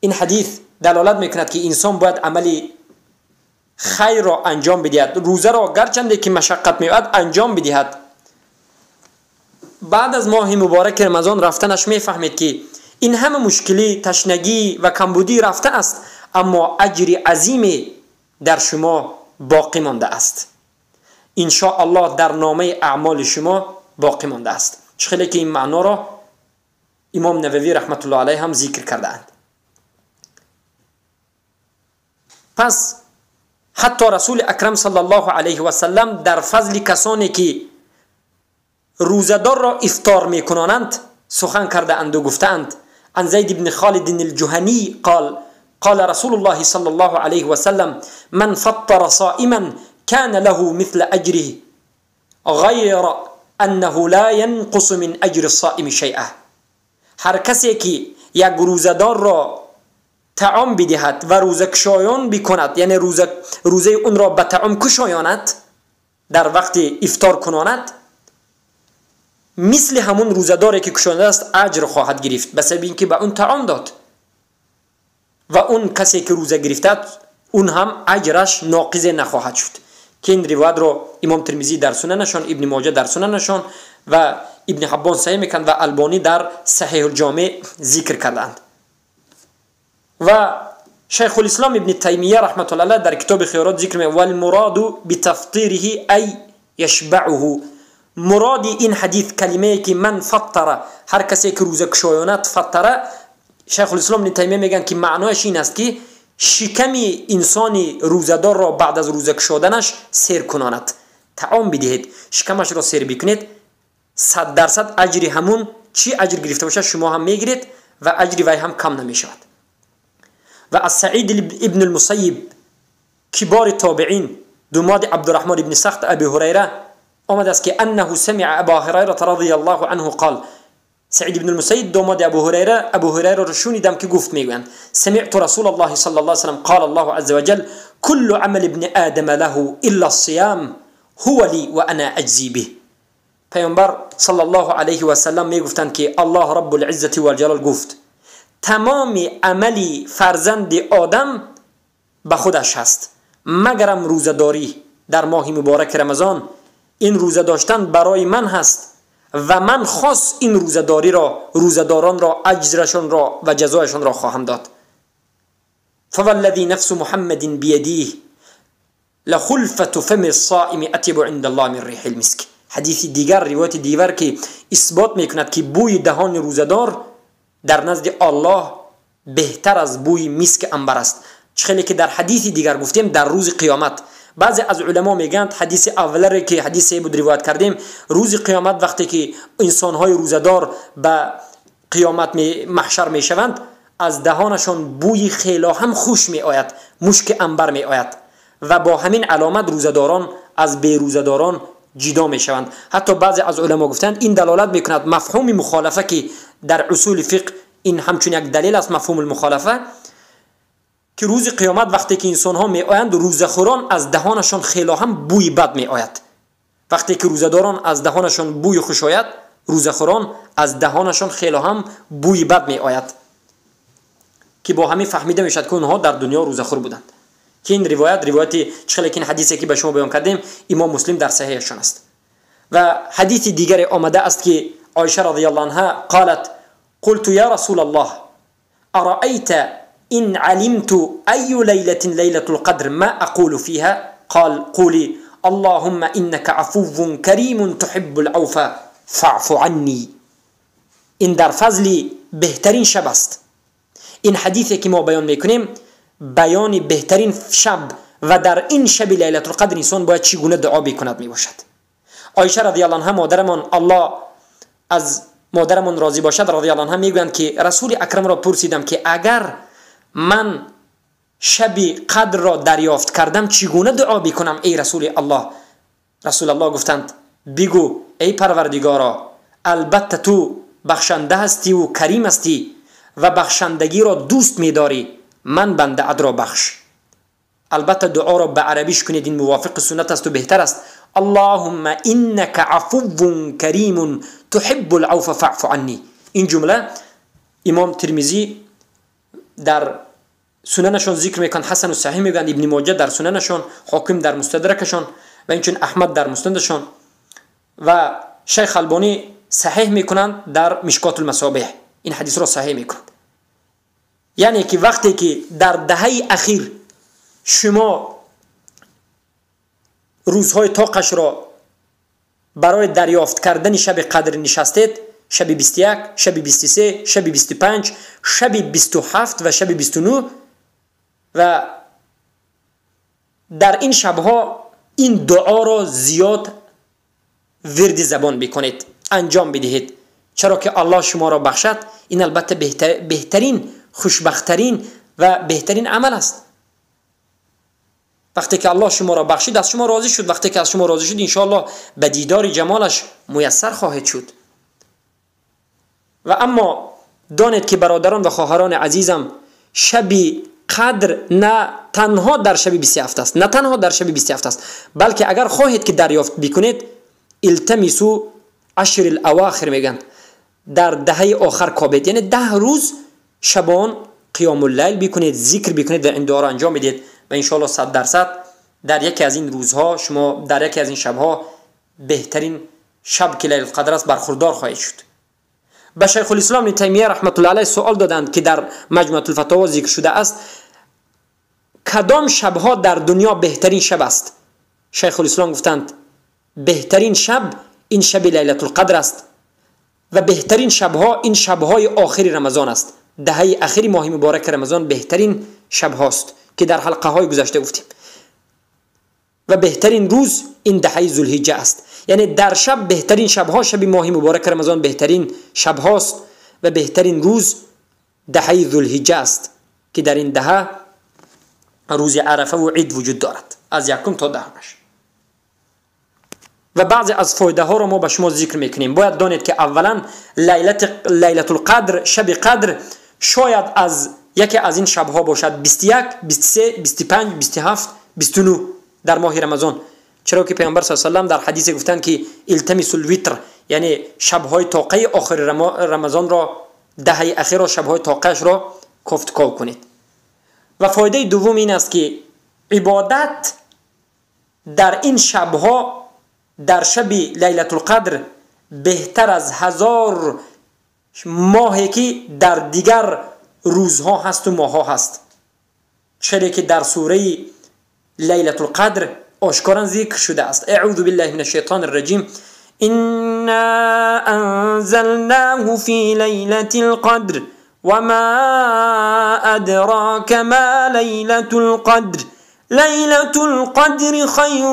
این حدیث دلالت میکند که انسان باید عمل خیر را انجام بدهد، روزه را گرچنده که مشقت میآید انجام بدهد. بعد از ماه مبارک رمضان رفتنش میفهمید که این همه مشکلی، تشنگی و کمبودی رفته است، اما اجر عظیمی در شما باقی مانده است. ان شاء الله در نامه اعمال شما باقی مانده است. چخیلی که این معنا را امام نووی رحمت الله علیه هم ذکر کرده اند. پس حتی رسول اکرم صلی الله علیه و سلم در فضل کسانی که روزه‌دار را افطار میکنانند سخن کرده اند و گفتند عن زید بن خالد الجهنی قال قال رسول الله صلى الله عليه وسلم من فطر صائما كان له مثل أجره غير أنه لا ينقص من أجر الصائم شيئا. هر کسی که یک روزه‌دار را طعام بدهد و روزه کشایان بکند، یعنی روزه اون را به طعام کشایاند، در وقت افطار کناند، مثل همون روزه‌داری که کشانده است اجر خواهد گرفت، به سبب اینکه به اون طعام داد. و اون کسی که روزه گرفته اون هم اجرش ناقض نخواهد شد. که این روایت رو امام ترمذی در سننشان، ابن ماجه در سننشان و ابن حبان صحیح میکند و البانی در صحیح الجامع ذکر کردند. و شیخ الاسلام ابن تیمیه رحمت الله علیه در کتاب خیارات ذکر میکند والمراد بتفطیره ای یشبعه. مراد این حدیث کلمه که من فطره، هر کسی که روزه کشایاند فطره، شیخ الاسلام ابن تیمیه میگن که معنایش این است که شکم انسان روزه‌دار را بعد از روزه کشادنش سیر کناند، طعام بدهید، شکمش را سیر بکنید، 100% اجر همون چی اجر گرفته باشه شما هم میگیرید و اجر وی هم کم نمیشود. و از سعید ابن المسیب کبار تابعین دوماد عبدالرحمن ابن سخت ابی هریره آمده است که انه سمع ابا هریره رضی الله عنه قال، سعید ابن المسیب دوماد ابو هریره، ابو هریره را شنیدم که گفت، میگویند سمعت رسول الله صلی الله علیه وسلم قال الله عز وجل كل عمل ابن آدم له الا الصيام هو لي وانا اجزي به. پیامبر صلی الله علیه و سلم میگفتند که الله رب العزة والجلال گفت تمام عملی فرزند آدم به خودش هست مگرم روزه‌داری در ماه مبارک رمضان. این روزه داشتن برای من هست و من خاص این روزه‌داری را، روزه‌داران را، اجرشان را و جزایشان را خواهم داد. فوالذی نفس محمد بیدیه لخلفة فم الصائم اطیب عند الله من ریح المسک. حدیث دیگر، روایت دیگر که اثبات میکند که بوی دهان روزه‌دار در نزد الله بهتر از بوی مسک عنبر است. چه که در حدیث دیگر گفتیم در روز قیامت. بعضی از علما میگن حدیث اول را که حدیث بود روایت کردیم، روز قیامت وقتی که انسان‌های روزه‌دار به قیامت محشر میشوند از دهانشان بوی خیلی هم خوش میآید، مشک عنبر میآید و با همین علامت روزه‌داران از بی روزه‌داران جدا میشوند. حتی بعضی از علما گفتند این دلالت میکند مفهوم مخالفه که در اصول فقه این همچون یک دلیل است، مفهوم المخالفه، که روز قیامت وقتی که انسان ها می آیند روزه‌خوران از دهانشان خیلی هم بوی بد می آید. وقتی که روزه‌داران از دهانشان بوی خوش آید، روزه‌خوران از دهانشان خیلی هم بوی بد می آید، که با همین فهمیده میشد که اونها در دنیا روزه‌خور بودند. که این روایت، روایت چخلی که این حدیثی که به شما بیان کردیم امام مسلم در صحیحشان است. و حدیث دیگر آمده است که عایشه رضی الله عنها قالت قلت یا رسول الله ارأیت إن علمت أي ليلة ليلة القدر ما أقول فيها؟ قال قولي اللهم إنك عفو كريم تحب العفو فاعف عني. این در فضل بهترین شب است. این حدیثی که ما بیان میکنیم بیان بهترین شب و در این شب لیلة القدر انسان باید چگونه دعا بکند میباشد. عایشه رضی الله عنها مادرمان، الله از مادرمان راضی باشد، رضی الله عنها میگویند که رسول اکرم را پرسیدم که اگر من شب قدر را دریافت کردم چگونه دعا بکنم ای رسول الله؟ رسول الله گفتند بگو ای پروردگارا البته تو بخشنده هستی و کریم هستی و بخشندگی را دوست می‌داری، من بنده ات را بخش. البته دعا را به عربیش کنید، این موافق سنت است و بهتر است. اللهم انک عفو کریم تحب العفو فاعف عنی. این جمله امام ترمذی در سننشان ذکر میکن، حسن و صحیح میگن، ابن ماجه در سننشان، حاکم در مستدرکشان و اینچون احمد در مسندشان و شیخ البانی صحیح میکنند در مشکات المصابیح، این حدیث را صحیح میکنند. یعنی که وقتی که در دهه اخیر شما روزهای طاقش را برای دریافت کردن شب قدر نشستید، شب 21، شب 23، شب 25، شب 27 و شب 29، و در این شبها این دعا را زیاد ورد زبان بکنید، انجام بدهید، چرا که الله شما را بخشد. این البته بهترین، خوشبختترین و بهترین عمل است. وقتی که الله شما را بخشید از شما راضی شد، وقتی که از شما راضی شد انشاءالله به دیدار جمالش میسر خواهد شد. و اما دانید که برادران و خواهران عزیزم، شب قدر نه تنها در شب 27 است، نه تنها در شب 27 است، بلکه اگر خواهید که دریافت بکنید التمسوا عشر الاواخر میگن، در دهه آخر کابید، یعنی 10 روز شبان قیام اللیل بکنید، ذکر بکنید و این دعا را انجام بدید و انشاءالله 100% در یکی از این روزها شما در یکی از این شبها بهترین شب که لیلة القدر است برخوردار خواهید شد. به شیخ الاسلام ابن تیمیه رحمت الله علیه سوال دادند که در مجموعه الفتاوا ذکر شده است کدام شبها در دنیا بهترین شب است؟ شیخ الاسلام گفتند بهترین شب این شب لیلة القدر است و بهترین شبها این شبهای آخر رمضان است. دهه اخیر ماه مبارک رمضان بهترین شب هاست که در حلقه های گذشته گفتیم و بهترین روز این دهه ذوالحجه است. یعنی در شب بهترین شبها شب ماه مبارک رمضان بهترین شب هاست و بهترین روز دهه ذوالحجه است که در این دهه روز عرفه و عید وجود دارد از یکم تا دهمش. و بعضی از فایده ها رو ما به شما ذکر میکنیم. باید دانید که اولا لیلة القدر، شب قدر، شاید از یکی از این شبها باشد 21 23 25 27 29 در ماه رمضان، چرا که پیامبر صلی الله علیه و سلم در حدیث گفتند که التمس الوتر، یعنی شبهای طاقه آخر رمضان را، دهه اخیر را، شبهای طاقهش را کوفت کاو کنید. و فایده دوم این است که عبادت در این شبها، در شب لیلة القدر، بهتر از 1000 ماهی که در دیگر روزها هست و ماهها هست، چرا که در سوره لیلة القدر آشکارا ذکر شده است. اعوذ بالله من الشیطان الرجیم، انا انزلناه فی لیلة القدر وما ادراک ما لیلة القدر لیلة القدر خیر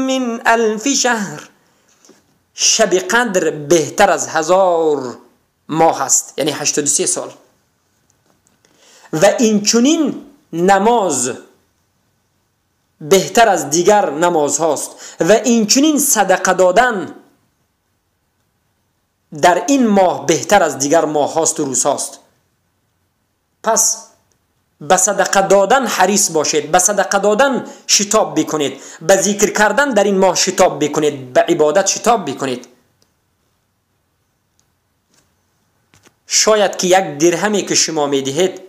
من 1000 شهر. شب قدر بهتر از 1000 ماه است، یعنی 83 سال. و اینچنین نماز بهتر از دیگر نماز هاست و اینچنین صدقه دادن در این ماه بهتر از دیگر ماه هاست و روز هاست. پس به صدقه دادن حریص باشید، به صدقه دادن شتاب بکنید، به ذکر کردن در این ماه شتاب بکنید، به عبادت شتاب بکنید. شاید که یک درهمی که شما میدهید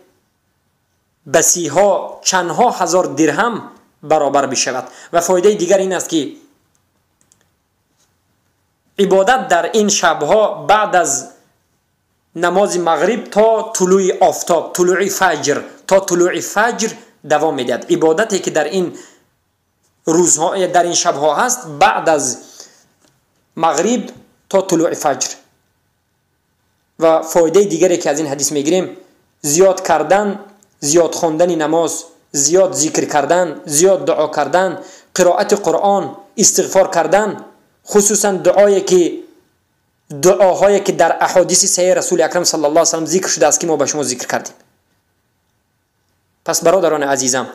به سیها چندها هزار درهم برابر بشود. و فایده دیگر این است که عبادت در این شبها بعد از نماز مغرب تا طلوع آفتاب، طلوع فجر، تا طلوع فجر دوام میدهد. عبادتی که در این روزها، در این شبها هست، بعد از مغرب تا طلوع فجر. و فایده دیگری که از این حدیث میگیریم، زیاد کردن، زیاد خواندن نماز، زیاد ذکر کردن، زیاد دعا کردن، قرائت قرآن، استغفار کردن، خصوصا دعاهایی که در احادیث صحیح رسول اکرم صلی الله علیه و سلم ذکر شده است که ما به شما ذکر کردیم. پس برادران عزیزم،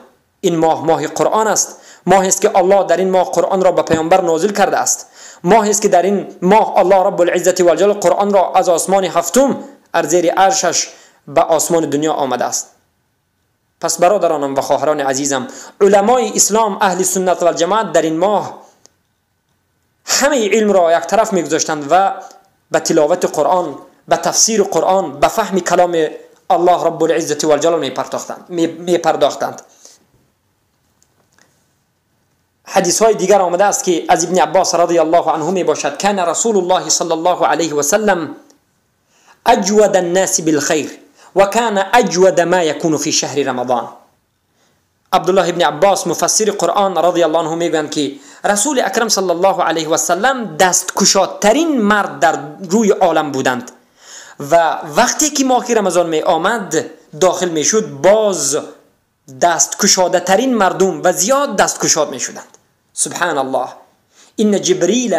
این ماه ماه قرآن است، ماه است که الله در این ماه قرآن را به پیامبر نازل کرده است، ماه است که در این ماه الله رب العزت والجلال قرآن را از آسمان هفتم از زیر عرشش به آسمان دنیا آمده است. پس برادرانم و خواهران عزیزم، علمای اسلام اهل سنت و الجماعت در این ماه همه علم را یک طرف میگذاشتند و به تلاوت قرآن، به تفسیر قرآن، به فهم کلام الله رب العزت والجلال میپرداختند. حدیث های دیگر آمده است که از ابن عباس رضی الله عنه می باشد، کان رسول الله صلی الله علیه و سلم اجود الناس بالخیر و کان اجود ما یکون فی شهر رمضان. عبدالله ابن عباس مفسر قرآن رضی الله عنه میگویند که رسول اکرم صلی الله علیه و سلم دست کشادترین مرد در روی عالم بودند و وقتی که ماه رمضان می آمد داخل می شد، باز دست کشاده ترین مردم و زیاد دست کشاد می شدند. سبحان الله. ان جبریل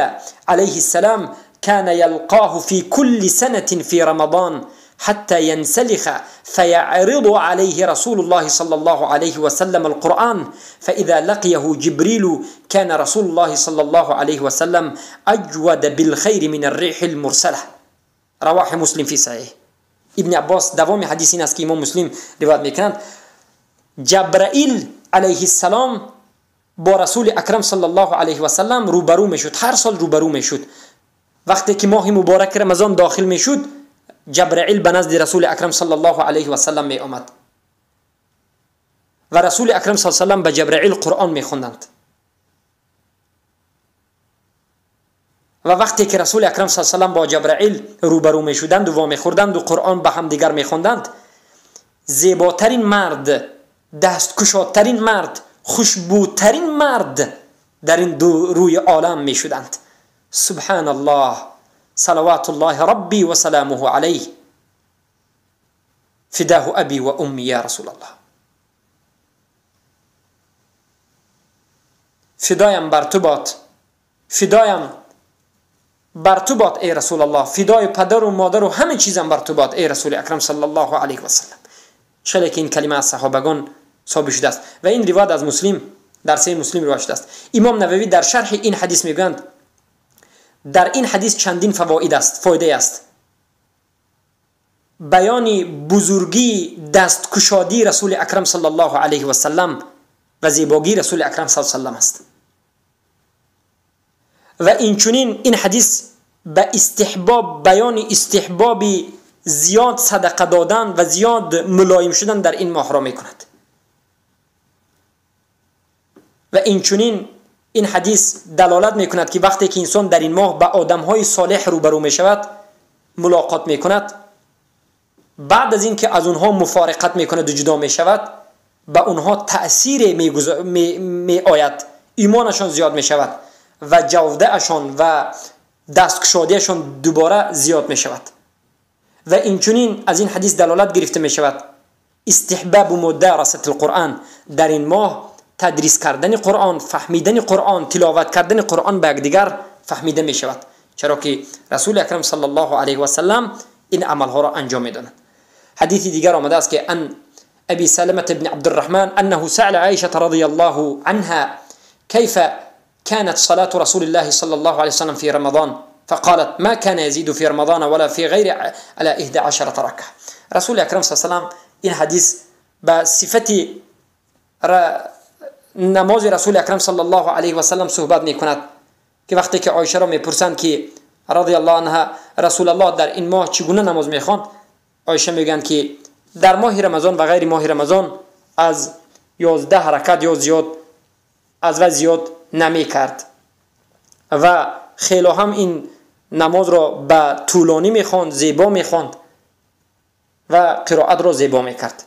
علیه السلام كان يلقاه في كل سنة في رمضان حتى ينسلخ فيعرض عليه رسول الله صلى الله عليه وسلم القرآن، فإذا لقيه جبريل كان رسول الله صلى الله عليه وسلم أجود بالخير من الريح المرسلة. رواه مسلم في صحيح. ابن عباس دوام حدیث این است که امام مسلم روایت میکنند، جبرائیل علیه السلام با رسول اکرم صلی الله علیه و سلم روبرو میشد، هر سال روبرو میشد. وقتی که ماه مبارک رمضان داخل میشد، جبرائیل به نزد رسول اکرم صلی الله علیه و سلم می آمد و رسول اکرم صلی الله علیه و سلم به جبرائیل قرآن میخوندند. و وقتی که رسول اکرم صلی الله علیه و سلم با جبرائیل روبرو میشدند و وامیخوردند و قرآن به هم دیگر میخوندند، زیباترین مرد، دستکشادترین مرد، خوشبوترین مرد در این دو روی عالم میشدند. سبحان الله، صلوات الله ربی و سلامه علیه، فداه ابی و امی یا رسول الله. فدایم بر تو باد، فدایم بر تو باد ای رسول الله، فدای پدر و مادر و همه چیزم بر تو باد ای رسول اکرم صلی الله علیه و سلم. چرا که این کلمه از صحابگان ثابت شده است و این روایت از مسلم در صحیح مسلم روایت شده است. امام نووی در شرح این حدیث میگویند در این حدیث چندین فواید است، فایده است. بیان بزرگی دستکشادی رسول اکرم صلی الله علیه و سلم و زیباگی رسول اکرم صلی الله علیه و سلم است. و اینچنین این حدیث به استحباب، بیان استحباب زیاد صدقه دادن و زیاد ملایم شدن در این ماه را میکند. و اینچنین این حدیث دلالت میکند که وقتی که انسان در این ماه به آدمهای صالح روبرو میشود، ملاقات میکند، بعد از اینکه از اونها مفارقت میکند و جدا میشود، به اونها تأثیر می آید، ایمانشان زیاد میشود و جوده‌شان و دستکشادیشان دوباره زیاد میشود. و اینچنین از این حدیث دلالت گرفته میشود استحباب مدارسة القرآن، در این ماه تدریس کردن قرآن، فهمیدن قرآن، تلاوت کردن قرآن به یکدیگر فهمیده میشود، چرا که رسول اکرم صلی الله علیه و سلم این عملها را انجام میدادند. حدیث دیگر آمده است که ان ابی سلمة بن عبدالرحمن انه سأل عائشة رضی الله عنها كيف كانت صلاة رسول الله صلى الله عليه وسلم في رمضان، فقالت ما كان يزيد في رمضان ولا في غير على 11 ركعة. رسول اکرم صلی الله علیه و سلم این حدیث به صفت نماز رسول اکرم صلی الله علیه و سلم صحبت میکند که وقتی که عایشه را میپرسند که رضی الله عنها رسول الله در این ماه چگونه نماز میخواند، عایشه میگن که در ماه رمضان و غیر ماه رمضان از 11 رکعت یا زیاد از و زیاد نمیکرد و خیلی هم این نماز را به طولانی میخواند، زیبا میخواند و قرائت را زیبا میکرد.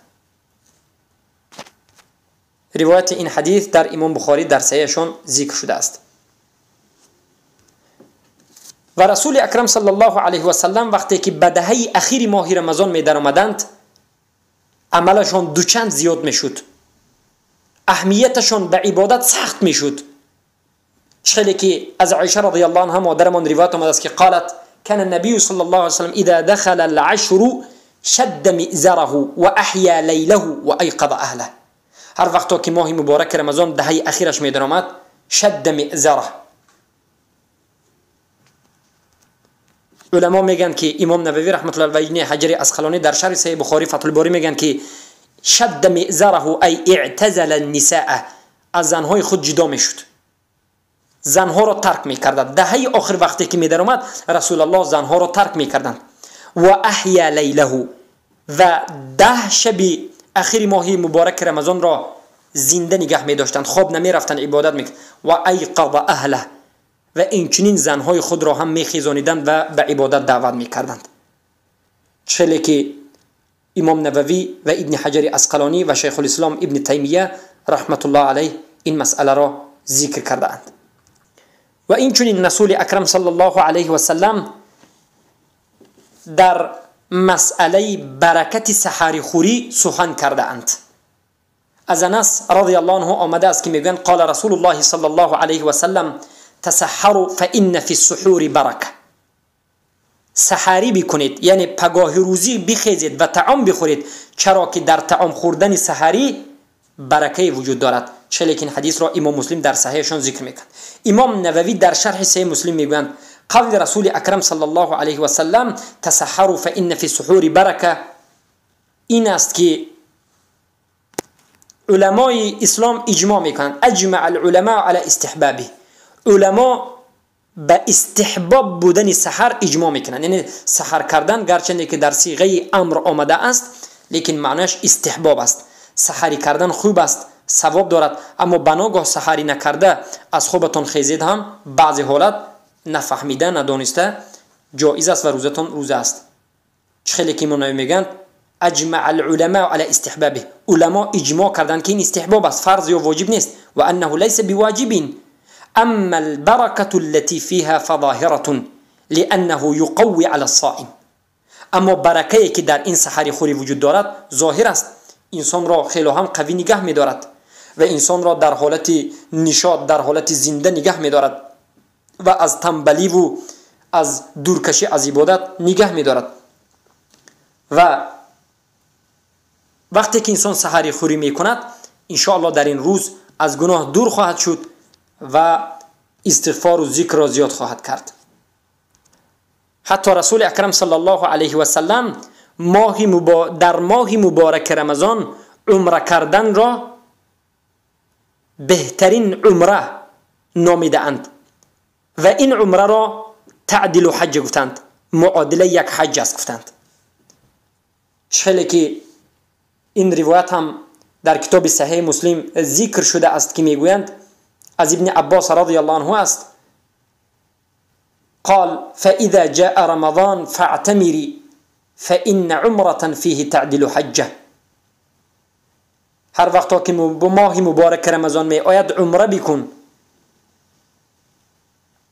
روایت این حدیث در امام بخاری در صحیحشان ذکر شده است. و رسول اکرم صلی الله علیه و سلم وقتی که به دهه اخیر ماه رمضان می در آمدند، عملشان دوچند زیاد میشد، اهمیتشان به عبادت سخت میشد. چخیلی که از عایشه رضی الله عنها مادرمان روایت آمده است که قالت كان النبي صلى الله عليه وسلم اذا دخل العشر شد مئزره و احیا لیله و ایقظ اهله. هر وقت که ماه مبارک رمضان دهه اخیرش می در آمد، شد مئزره. علما میگن که امام نووی رحمت الله علیه و حجر عسقلانی در شرح صحیح بخاری فتح الباری میگن که شد مئزره ای اعتزل النساء، از زنهای خود جدا میشد، زنها را ترک میکردند. دهه آخر وقتی که میدر آمد رسول الله زنها را ترک میکردند. و احیا لیله، و 10 شب اخیر ماه مبارک رمضان را زنده نگه میداشتند، خواب نمیرفتند، عبادت میکردند. و ایقظ اهله، و اینچنین زنهای خود را هم میخیزانیدند و به عبادت دعوت میکردند. چلی که امام نووی و ابن حجر عسقلانی و شیخ الاسلام ابن تیمیه رحمت الله علیه این مسئله را ذکر کرده اند. و اینچنین رسول اکرم صلی الله علیه و سلم در مسئله برکت سحری خوری سخن کرده اند. از انس رضی الله عنه آمده است که میگویند قال رسول الله صلی الله علیه و سلم تسحروا فإن في السحور برکه. سحری بکنید، یعنی پگاه روزی بخیزید و طعام بخورید، چرا که در طعام خوردن سحری برکه وجود دارد. چه لیکن حدیث را امام مسلم در صحیحشان ذکر میکند. امام نووی در شرح صحیح مسلم میگویند قول رسول اکرم صلی الله علیه و سلم تسحروا فإن في السحور برکه این است که علمای اسلام اجماع میکنند، اجمع العلماء علی استحبابه. علما به استحباب بودن سحر اجماع میکنند، یعنی سحر کردن گرچنده که در صیغه امر آمده است لیکن معنیش استحباب است. Саҳарӣ кардан хуб аст, савоб дорад, аммо ба ногоҳ саҳарӣ накарда аз хобатон хезед ҳам баъзе ҳолат нафаҳмида, надониста ҷоиз аст ва рӯзатон рӯза аст. Чӣ хеле ки имом Нававӣ мегӯянд اجمع العلماء على استحبابه، علما اجماع کردند که این استحباب است، فرض یا واجب نیست. و انه ليس بواجب اما البركة التي فيها فظاهرة لانه يقوي على الصائم. اما برکه که در این سحری خوری وجود دارد ظاهر است، انسان را خیلی هم قوی نگه می‌دارد و انسان را در حالت نشاط، در حالت زنده نگه می‌دارد و از تنبلی و از دورکشی از عبادت نگه می‌دارد. و وقتی که انسان سحری خوری میکند انشاءالله در این روز از گناه دور خواهد شد و استغفار و ذکر را زیاد خواهد کرد. حتی رسول اکرم صلی الله علیه و سلم در ماه مبارک رمضان عمره کردن را بهترین عمره نامیده اند و این عمره را تعدیل حج گفتند، معادله یک حج است گفتند. چه که این روایت هم در کتاب صحیح مسلم ذکر شده است که میگویند از ابن عباس رضی الله عنه است، قال فإذا جاء رمضان فاعتمري فإن عمرة فيه تعدل حجة. هر وقت که ماه مبارک رمضان می آید عمره بکن.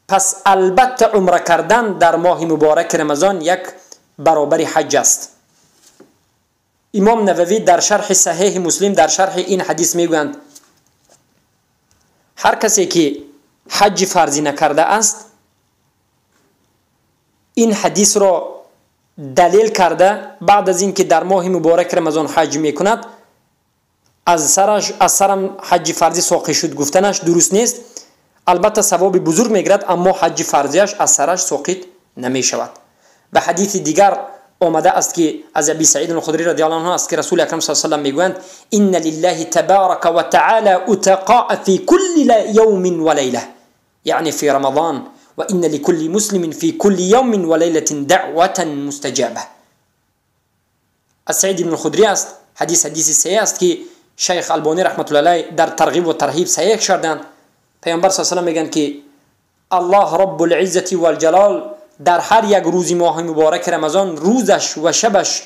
پس البته عمره کردن در ماه مبارک رمضان یک برابر حج است. امام نووی در شرح صحیح مسلم در شرح این حدیث میگویند هر کسی که حج فرضی نکرده است این حدیث را دلیل کرده بعد از اینکه در ماه مبارک رمضان حج میکند از سرم حج فرضی ساقط شد گفتنش درست نیست. البته ثواب بزرگ میگیرد اما حج فرضیش از سرش ساقط نمیشود. به حدیث دیگر آمده است که از ابی سعید الخدری رضی الله عنه است که رسول اکرم صلی الله علیه و سلم میگویند ان لله تبارک و تعالی اتقاء فی كل یوم و لیله، یعنی فی رمضان، و ان لكل مسلم فی كل یوم و لیله دعوة مستجابه. از سعید بن الخدری است، حدیث صحیح است که شیخ البانی رحمت الله علیه در ترغیب و ترهیب صحیح کردند. پیامبر صلی الله علیه و سلم میگن که الله رب العزة والجلال در هر یک روزی ماه مبارک رمضان روزش و شبش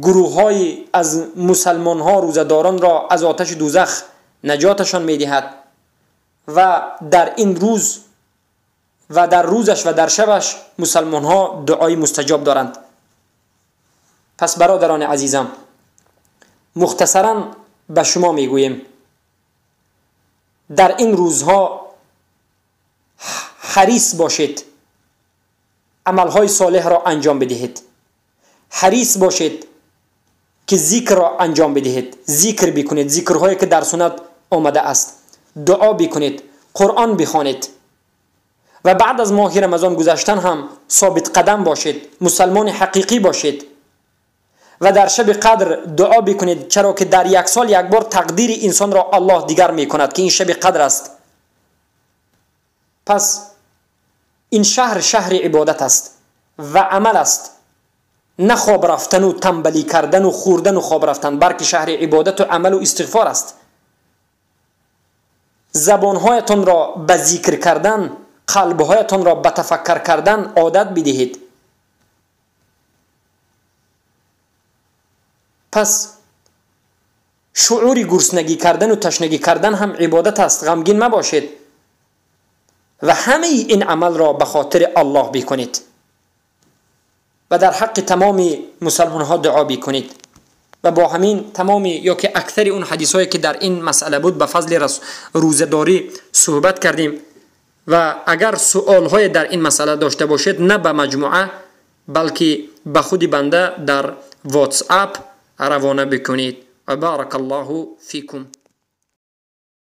گروه های از مسلمان ها روزه‌داران را از آتش دوزخ نجاتشان میدهد و در این روز و در روزش و در شبش مسلمان ها دعای مستجاب دارند. پس برادران عزیزم، مختصرا به شما میگوییم در این روزها حریص باشید، عملهای صالح را انجام بدهید، حریص باشید که ذکر را انجام بدهید، ذکر بکنید، ذکرهایی که در سنت آمده است، دعا بکنید، قرآن بخوانید و بعد از ماه رمضان گذشتن هم ثابت قدم باشید، مسلمان حقیقی باشید و در شب قدر دعا بکنید، چرا که در یک سال یک بار تقدیر انسان را الله دیگر میکند که این شب قدر است. پس این شهر شهر عبادت است و عمل است، نه خواب رفتن و تنبلی کردن و خوردن و خواب رفتن، بلکه شهر عبادت و عمل و استغفار است. زبانهایتان را به ذکر کردن، قلبهایتان را به تفکر کردن عادت بدهید. پس شعور گرسنگی کردن و تشنگی کردن هم عبادت است، غمگین مباشید و همه این عمل را به خاطر الله بکنید و در حق تمام مسلمان ها دعا بکنید. و با همین تمام یا که اکثر اون حدیث هایی که در این مسئله بود به فضل روزه‌داری صحبت کردیم و اگر سوال های در این مسئله داشته باشید نه به مجموعه بلکه به خود بنده در واتس اپ روانه بکنید. و بارک الله فیکم.